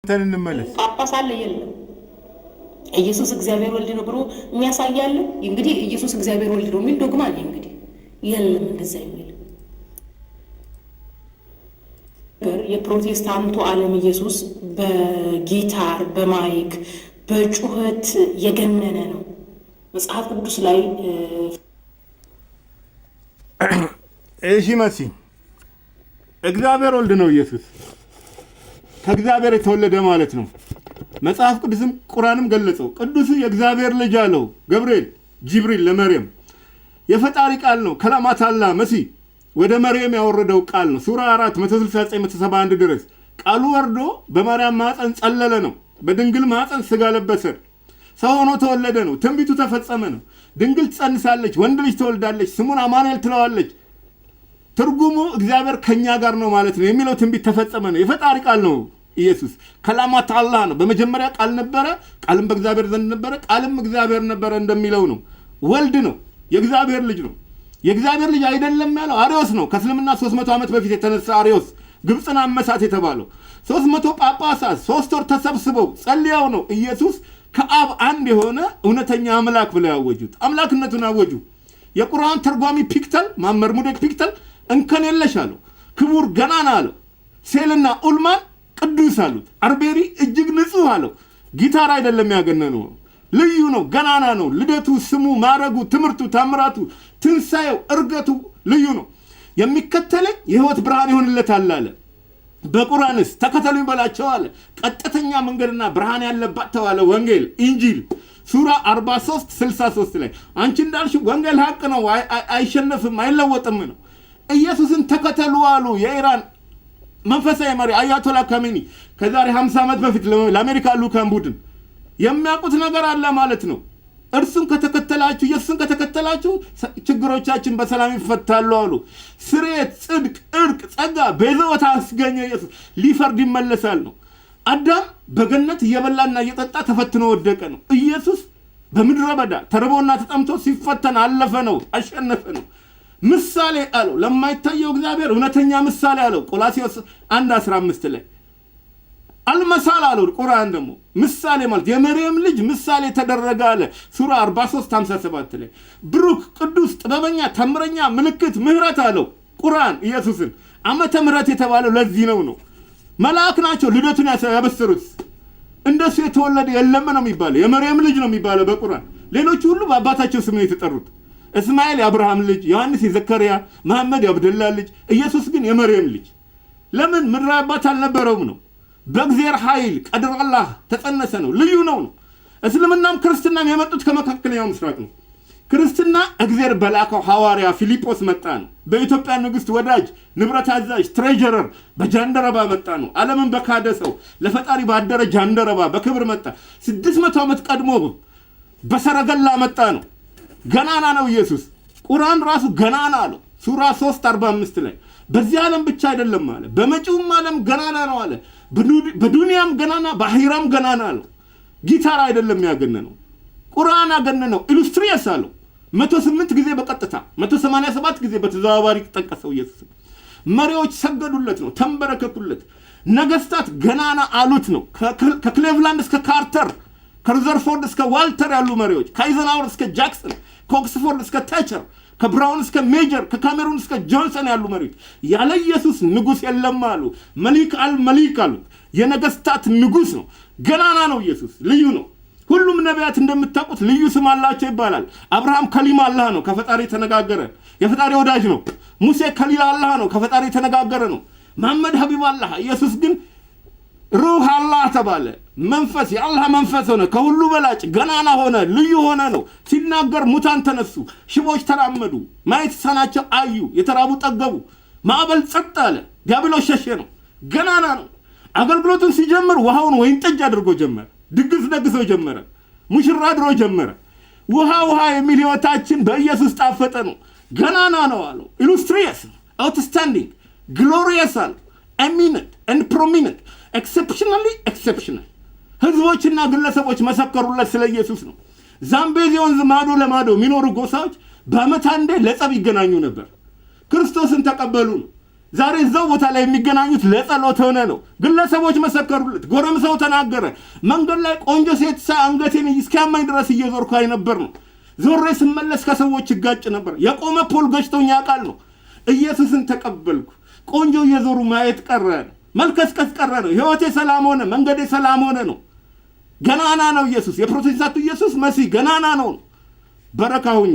ተን እንመለስ። ጳጳስ አለ የለም። ኢየሱስ እግዚአብሔር ወልድ ነው ብሎ የሚያሳይ አለ። እንግዲህ ኢየሱስ እግዚአብሔር ወልድ ነው የሚል ዶግማ አለ። እንግዲህ የለም እንደዛ የሚል የፕሮቴስታንቱ ዓለም ኢየሱስ በጊታር፣ በማይክ፣ በጩኸት የገነነ ነው። መጽሐፍ ቅዱስ ላይ እሺ መሲ፣ እግዚአብሔር ወልድ ነው ኢየሱስ ከእግዚአብሔር የተወለደ ማለት ነው። መጽሐፍ ቅዱስም ቁርአንም ገለጸው። ቅዱስ የእግዚአብሔር ልጅ አለው ገብርኤል ጅብሪል ለመርየም። የፈጣሪ ቃል ነው። ከላማት አላህ መሲ ወደ መርየም ያወረደው ቃል ነው። ሱራ 4 169 171 ድረስ ቃሉ ወርዶ በማርያም ማኅፀን ጸለለ ነው። በድንግል ማኅፀን ስጋ ለበሰ፣ ሰው ሆኖ ተወለደ ነው። ትንቢቱ ተፈጸመ ነው። ድንግል ትጸንሳለች፣ ወንድ ልጅ ትወልዳለች፣ ስሙን አማኑኤል ትለዋለች። ትርጉሙ እግዚአብሔር ከኛ ጋር ነው ማለት ነው የሚለው ትንቢት ተፈጸመ ነው። የፈጣሪ ቃል ነው። ኢየሱስ ከላማት አላህ ነው። በመጀመሪያ ቃል ነበረ፣ ቃልም በእግዚአብሔር ዘንድ ነበረ፣ ቃልም እግዚአብሔር ነበረ እንደሚለው ነው። ወልድ ነው፣ የእግዚአብሔር ልጅ ነው። የእግዚአብሔር ልጅ አይደለም ያለው አሪዮስ ነው። ከእስልምና 300 ዓመት በፊት የተነሳ አሪዮስ ግብፅን አመሳት የተባለው 300 ጳጳሳት 3 ወር ተሰብስበው ጸልያው ነው ኢየሱስ ከአብ አንድ የሆነ እውነተኛ አምላክ ብለው ያወጁት። አምላክነቱን አወጁ። የቁርአን ተርጓሚ ፒክተል ማርማዲዩክ ፒክተል እንከን የለሽ አለው። ክቡር ገናና አለው። ሴልና ኡልማን ቅዱስ አሉት። አርቤሪ እጅግ ንጹሕ አለው። ጊታር አይደለም ያገነነው፣ ልዩ ነው፣ ገናና ነው። ልደቱ፣ ስሙ፣ ማዕረጉ፣ ትምህርቱ፣ ታምራቱ፣ ትንሣኤው፣ እርገቱ ልዩ ነው። የሚከተለኝ የህይወት ብርሃን ይሆንለታል አለ። በቁርአንስ ተከተሉኝ በላቸው አለ። ቀጥተኛ መንገድና ብርሃን ያለባት ተባለ። ወንጌል ኢንጂል ሱራ 43 63 ላይ አንቺ እንዳልሽው ወንጌል ሀቅ ነው፣ አይሸነፍም፣ አይለወጥም ነው። ኢየሱስን ተከተሉ አሉ የኢራን መንፈሳዊ መሪ አያቶላ ካሜኒ ከዛሬ 50 ዓመት በፊት ለአሜሪካ ልዑካን ቡድን። የሚያውቁት ነገር አለ ማለት ነው። እርሱን ከተከተላችሁ፣ ኢየሱስን ከተከተላችሁ ችግሮቻችን በሰላም ይፈታሉ አሉ። ስርየት፣ ጽድቅ፣ እርቅ፣ ጸጋ፣ ቤዛዎት አስገኘ ኢየሱስ። ሊፈርድ ይመለሳል ነው። አዳም በገነት እየበላና እየጠጣ ተፈትኖ ወደቀ ነው። ኢየሱስ በምድረ በዳ ተርቦና ተጠምቶ ሲፈተን አለፈ ነው፣ አሸነፈ ነው። ምሳሌ አለው፣ ለማይታየው እግዚአብሔር እውነተኛ ምሳሌ አለው። ቆላስይስ 1:15 ላይ አልመሳል አለው። ቁርአን ደግሞ ምሳሌ ማለት የመርየም ልጅ ምሳሌ ተደረገ አለ። ሱራ 43 57 ላይ ብሩክ፣ ቅዱስ፣ ጥበበኛ፣ ተምረኛ፣ ምልክት፣ ምህረት አለው ቁርአን ኢየሱስን። ዓመተ ምህረት የተባለው ለዚህ ነው። መልአክ ናቸው ልደቱን ያበሰሩት። እንደሱ የተወለደ የለም ነው የሚባለው። የመርየም ልጅ ነው የሚባለው በቁርአን። ሌሎቹ ሁሉ በአባታቸው ስም ነው የተጠሩት። እስማኤል የአብርሃም ልጅ፣ ዮሐንስ የዘከርያ፣ መሐመድ የአብደላ ልጅ፣ ኢየሱስ ግን የመርየም ልጅ። ለምን ምድራዊ አባት አልነበረውም ነው። በእግዚአብሔር ኃይል ቀድር አላህ ተጸነሰ ነው። ልዩ ነው። እስልምናም ክርስትናም የመጡት ከመካከለኛው ምስራቅ ነው። ክርስትና እግዚአብሔር በላከው ሐዋርያ ፊልጶስ መጣ ነው። በኢትዮጵያ ንግሥት ወዳጅ ንብረት አዛዥ treasurer በጃንደረባ መጣ ነው። ዓለምን በካደ ሰው ለፈጣሪ ባደረ ጃንደረባ በክብር መጣ። 600 ዓመት ቀድሞ በሰረገላ መጣ ነው። ገናና ነው ኢየሱስ። ቁርአን ራሱ ገናና አለው። ሱራ 3 45 ላይ በዚህ ዓለም ብቻ አይደለም አለ፣ በመጪውም ዓለም ገናና ነው አለ። በዱንያም ገናና በአኺራም ገናና አለው። ጊታር አይደለም ያገነነው፣ ቁርአን አገነነው። Illustrious አለው። 108 ጊዜ በቀጥታ፣ 187 ጊዜ በተዘዋዋሪ ጠቀሰው ኢየሱስ። መሪዎች ሰገዱለት ነው፣ ተንበረከኩለት። ነገስታት ገናና አሉት ነው። ከክሌቭላንድ እስከ ካርተር፣ ከሩዘርፎርድ እስከ ዋልተር ያሉ መሪዎች፣ ከአይዘንሃወር እስከ ጃክሰን፣ ከኦክስፎርድ እስከ ታቸር፣ ከብራውን እስከ ሜጀር፣ ከካሜሩን እስከ ጆንሰን ያሉ መሪዎች ያለ ኢየሱስ ንጉስ የለም አሉ። መሊክ አል መሊክ አሉት። የነገስታት ንጉስ ነው። ገናና ነው ኢየሱስ፣ ልዩ ነው። ሁሉም ነቢያት እንደምታውቁት ልዩ ስም አላቸው ይባላል። አብርሃም ከሊም አላህ ነው፣ ከፈጣሪ የተነጋገረ የፈጣሪ ወዳጅ ነው። ሙሴ ከሊል አላህ ነው፣ ከፈጣሪ የተነጋገረ ነው። መሐመድ ሀቢብ አላህ። ኢየሱስ ግን ሩህ አላህ ተባለ። መንፈስ፣ የአላህ መንፈስ ሆነ። ከሁሉ በላጭ ገናና ሆነ፣ ልዩ ሆነ ነው። ሲናገር ሙታን ተነሱ፣ ሽቦች ተራመዱ፣ ማየት የተሳናቸው አዩ፣ የተራቡ ጠገቡ፣ ማዕበል ጸጥ አለ፣ ዲያብሎስ ሸሸ ነው። ገናና ነው። አገልግሎቱን ሲጀምር ውሃውን ወይን ጠጅ አድርጎ ጀመረ። ድግስ ደግሶ ጀመረ። ሙሽራ አድሮ ጀመረ። ውሃ ውሃ የሚል ህይወታችን በኢየሱስ ጣፈጠ ነው። ገናና ነው አለው። Illustrious፣ outstanding፣ glorious አለው። Eminent and prominent፣ exceptionally exceptional። ህዝቦችና ግለሰቦች መሰከሩለት ስለ ኢየሱስ ነው። ዛምቤዚ ወንዝ ማዶ ለማዶ የሚኖሩ ጎሳዎች በዓመት አንዴ ለጸብ ይገናኙ ነበር። ክርስቶስን ተቀበሉ ነው። ዛሬ እዛው ቦታ ላይ የሚገናኙት ለጸሎት ሆነ ነው። ግለሰቦች መሰከሩለት። ጎረምሳው ተናገረ። መንገድ ላይ ቆንጆ ሴት ሳይ አንገቴን እስኪያማኝ ድረስ እየዞርኩ አይ ነበር ነው። ዞሬ ስመለስ ከሰዎች እጋጭ ነበር። የቆመ pole ገጭቶኝ ያውቃል ነው። ኢየሱስን ተቀበልኩ። ቆንጆ እየዞሩ ማየት ቀረ ነው። መልከስከስ ቀረ ነው። ህይወቴ ሰላም ሆነ፣ መንገዴ ሰላም ሆነ ነው። ገናና ነው ኢየሱስ። የፕሮቴስታንቱ ኢየሱስ መሲህ ገናና ነው። በረካ ሁኚ።